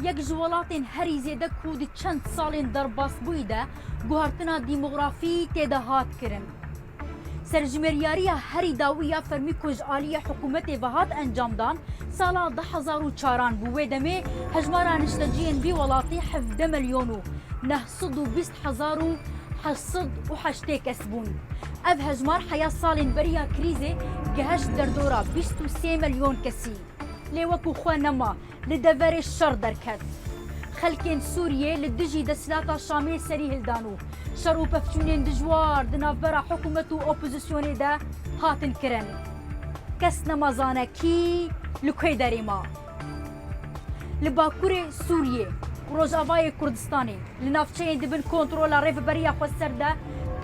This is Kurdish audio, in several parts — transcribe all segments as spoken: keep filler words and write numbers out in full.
Yek ji welatên herî zêde ku di çend salên derbasbûyî de guhertina demografî tê de hat kirin. Serjimêriyariya herî dawî ya fermî ku ji aliyê hikûmetê ve hat encamdan, sala du hezar û çaran bû. Wê demê hejmara nişteciyên vî welatî hevdeh milyon û neh sed û bîst hezar û heşt sed û heştê kes bûn. Ev hejmar heya salên beriya krîzê gehişt derdora bîst û sê milyon kesî. Lê wekî xwe nema, li deverê şer derket. Xelkên Sûriyê li dijî desthilata Şamê serî hildan û şer û pevçûnên dijwar di navbera hikûmet û opozisyonê de hatin kirin. Kes nema zane kî li kê derê ma. Li Bakurê Sûriyê û Rojavayê Kurdistanê, li navçeyên di bin kontrola Rêveberiya Xweser de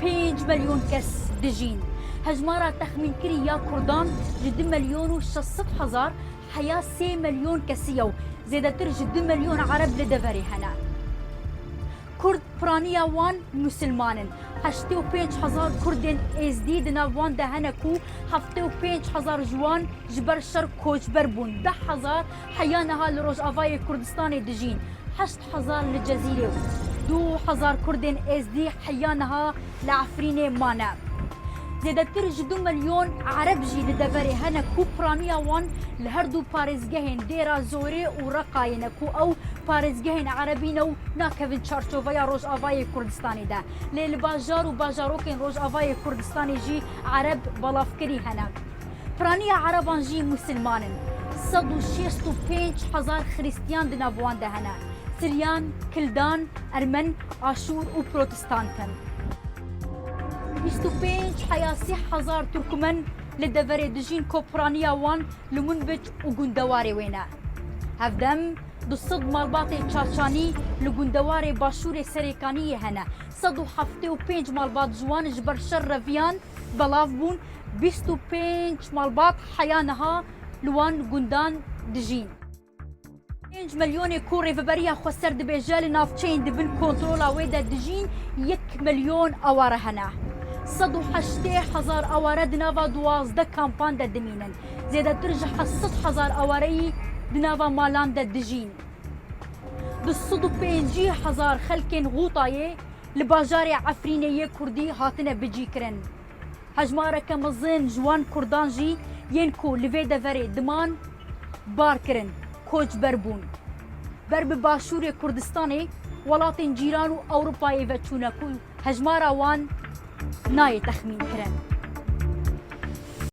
pênc milyon kes dijîn. Hejmara texmînkirî ya Kurdan ji du milyon û şeş sed hezar heya sê milyon kesî ye û zêdetir ji du milyon Ereb li deverê hene. Kurd piraniya wan Musilman in. Heştê û pênc hezar Kurdên Êzdî di nav wan de hene ku heftê û pênc hezar ji wan ji ber şer koçber bûn. Deh hezar heya niha li Rojavayê Kurdistanê dijîn. Heşt hezar li Cezîrê û du hezar Kurdên Êzdî heya niha li Efrînê mane. Zêdetir ji du milyon Ereb jî li deverê hene ku piraniya wan li her du parêzgehên Dêra Zorê û Reqayê ne ku ew parêzgehên Erebî ne û nakevin çarçoveya Rojavayê Kurdistanê de. Lê li bajar û bajarokên Rojavayê Kurdistanê jî Ereb belavkirî hene. Piraniya Ereban jî Musilman in. Sed û şêst û pênc hezar Xristiyan di nav wan de hene. Siryan, Kildan, Ermen, Aşûr û Protestant in. Bîst û pênc heya sî hezar Tirkmen li deverê dijîn ku piraniya wan li Munbic û gundewarê wê ne. Hevdem, du sed malbatê Çaçanî li gundewarê başûrê Serêkaniyê hene. Sed û heftê û pênc malbat ji wan ji ber şer reviyan belav bûn, bîst û pênc malbat heya niha li wan gundan dijîn. Pênc milyonê ku Rêveberiya Xweser dibêje li navçeyên di bin kontrola wê de dijîn, yek milyon aware hene. Sed û heştê hezar aware di nava duwazdeh kampan de dimînin. Zêdetir ji heft sed hezar awareyî di nava malan de dijîn. Du sed û pêncî hezar xelkên Xûtayê li bajarê Efrînê yê Kurdî hatine bicîkirin. Hejmareke mezin ji wan Kurdan jî yên ku li vê deverê diman, bar kirin, koçber bûn. Ber bi başûrê Kurdistanê, welatên cîran û Ewropayê ve çûne ku hejmara wan nayê texmîn kirin.